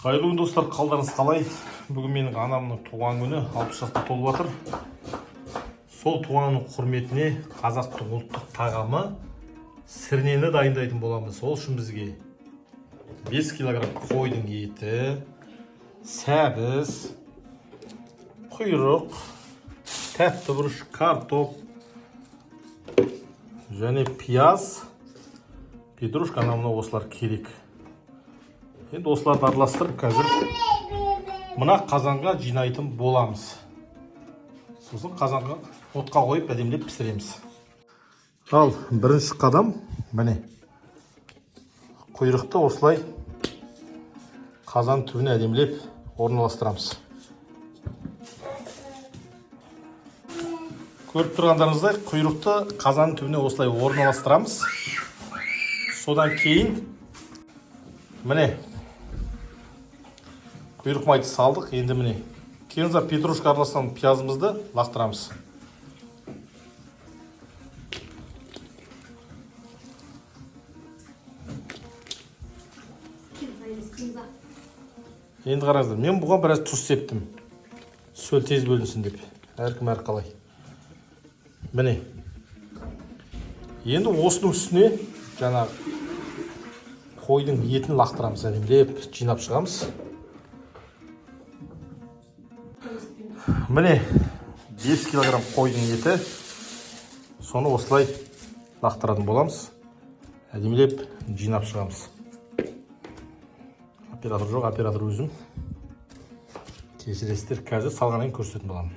Қайырлы күн, достар! Қалдарыңыз қалай? Бүгін менің анамның туған күні, 60 жасқа толып жатыр. Сол туған күннің құрметіне қазақтың ұлттық тағамы сірнені дайындайтын боламыз. Ол үшін бізге 5 килограмм қойдың еті, сәбіз, құйрық, тәтті бұрыш, картоп және пияз, петрушка, анау мынау осылар керек. Енді осыларды араластырып, қазір мына қазанға жинайтын боламыз. Сосын қазанға отқа қойып, әдемілеп пісіреміз. Ал бірінші қадам, міне, құйрықты осылай қазан түбіне әдемілеп орналастырамыз. Көріп тұрғандарыңыздай, құйрықты қазанның түбіне осылай орналастырамыз. Содан кейін, міне, құйрық майды салдық. Енді, міне, кинза, петрушка араласқан пиязымызды лақтырамыз. Кинза емес, кинза. Енді қараңыздар, мен бұған біраз тұз септім, сөл тез бөлінсін деп. Әркім әрқалай. Міне, енді осының үстіне жаңағы қойдың етін лақтырамыз, әдемілеп жинап шығамыз. Міне, 5 килограмм қойдың еті, соны осылай лақтыратын боламыз, әдемілеп жинап шығамыз. Оператор жоқ, оператор өзім, кешіресіздер. Қазір салғаннан кейін көрсететін боламын.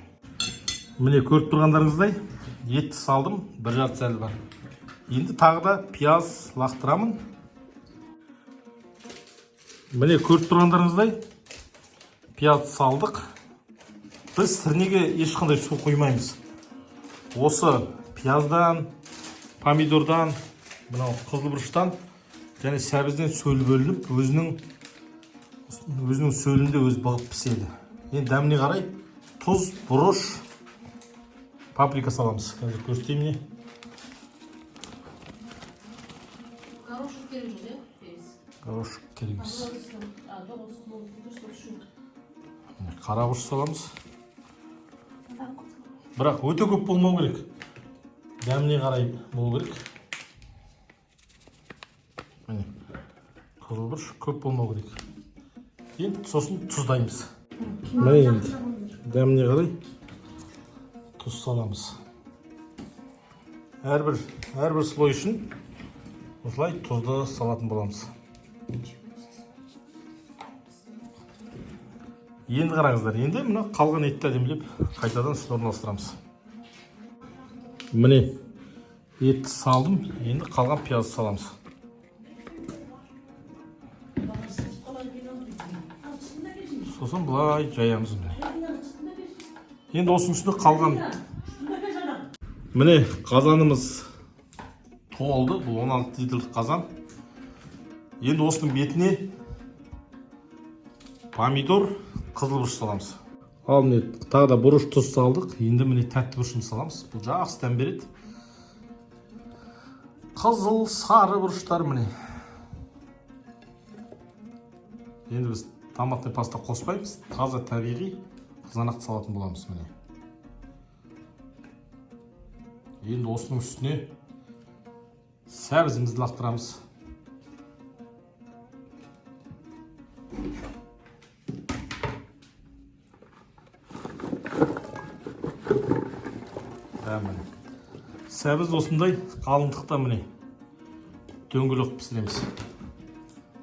Міне, көріп тұрғандарыңыздай, етті салдым, бір жарты сәл бар. Енді тағы да пияз лақтырамын. Міне, көріп тұрғандарыңыздай, пияз салдық. Біз сірнеге ешқандай су құймаймыз. Осы пияздан, помидордан, мынау қызыл бұрыштан және сәбізден сөл бөлініп, өзінің сөлінде өзі бұғып піседі. Енді дәміне қарай тұз, бұрыш, паприка саламыз. Қазір көрсетейін, міне. Горошек керек жоқ, иә? Перец. Горошек керек емес. А, жоқ, осы дұрыс, үшін. Міне, қара бұрыш саламыз, бірақ өте көп болмау керек, дәміне қарай болу керек. Міне, қызыл бұрыш көп болмау керек. Енді сосын тұздаймыз. Міне, енді дәміне қарай тұз саламыз. Әрбір слой үшін осылай тұзды салатын боламыз. Енді қараңыздар, енді мына қалған етті әдемілеп қайтадан үстіне орналастырамыз. Міне, етті салдым, енді қалған пиязды саламыз. Сосын былай жаямыз. Міне, енді осының үстіне қалған. Міне, қазанымыз толды, бұл 16 литрлік қазан. Енді осының бетіне помидор, қызыл бұрыш саламыз. Ал міне, тағы да бұрыш, тұз салдық. Енді, міне, тәтті бұрышын саламыз, бұл жақсы дәм береді. Қызыл, сары бұрыштар. Міне, енді біз томатный паста қоспаймыз, таза табиғи қызанақты салатын боламыз. Міне, енді осының үстіне сәбізімізді лақтырамыз. Ә, міне, сәбіз осындай қалыңдықта, міне, дөңгелек қылып пісіреміз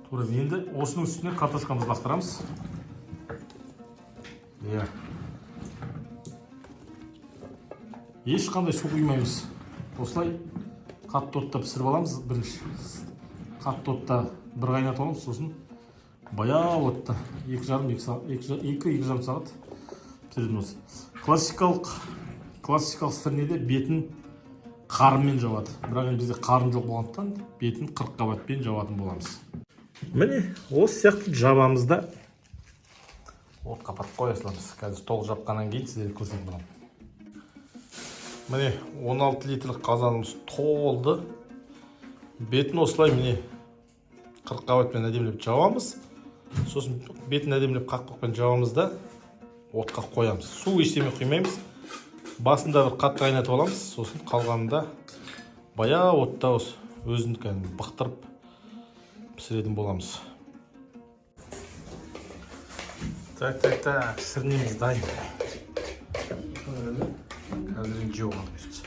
тура. Енді осының үстіне картошкамызды лақтырамыз. Иә, ешқандай су құймаймыз, осылай қатты отта пісіріп аламыз. Бірінші қатты отта бір қайнатып аламыз, сосын баяу отта екі жарым, екі сағат, екі, 2,5 сағат пісіретін болса. Классикалық сірнеде бетін қарынмен жабады, бірақ енді бізде қарын жоқ болғандықтан, бетін қырыққабатпен жабатын боламыз. Міне, осы сияқты жабамыз да, отқа апарып қоя саламыз. Қазір толық жапқаннан кейін сіздерге көрсететін боламын. Міне, 16 литрлік қазанымыз толды. Бетін осылай, міне, қырыққабатпен әдемілеп жабамыз. Сосын бетін әдемілеп қақпақпен жабамыз да, отқа қоямыз. Су ештеме құймаймыз. Басында бір қатты қайнатып аламыз, сосын қалғанында баяу отта осы өзін кәдімгі бықтырып пісіретін боламыз. Так, так, так, сірнеміз дайын. Қазір енді жеу қалды, бұйыртса.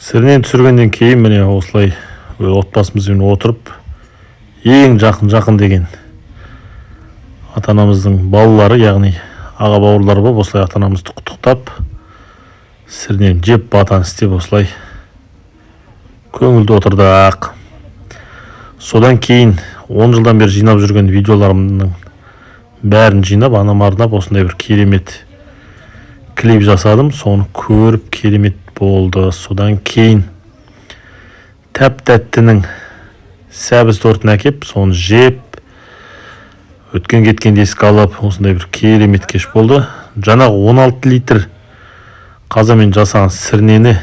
Сірнені түсіргеннен кейін, міне, осылай отбасымызбен отырып, ең жақын, жақын деген ата анамыздың балалары, яғни аға бауырлар болып, осылай ата анамызды құттықтап, сірнені жеп, батаны істеп, осылай көңілді отырдық. Содан кейін 10 жылдан бері жинап жүрген видеоларымның бәрін жинап, анама арнап осындай бір керемет клип жасадым. Соны көріп, керемет болды. Содан кейін тәп тәттінің сәбіз тортын әкеп, соны жеп, өткен кеткенді еске алып, осындай бір керемет кеш болды. Жаңағы 16 литр қазанмен жасаған сірнені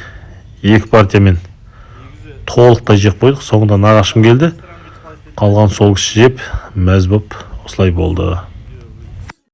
екі партиямен толықтай жеп қойдық. Соңында нағашым келді, қалған сол кісі жеп, мәз боп, осылай болды.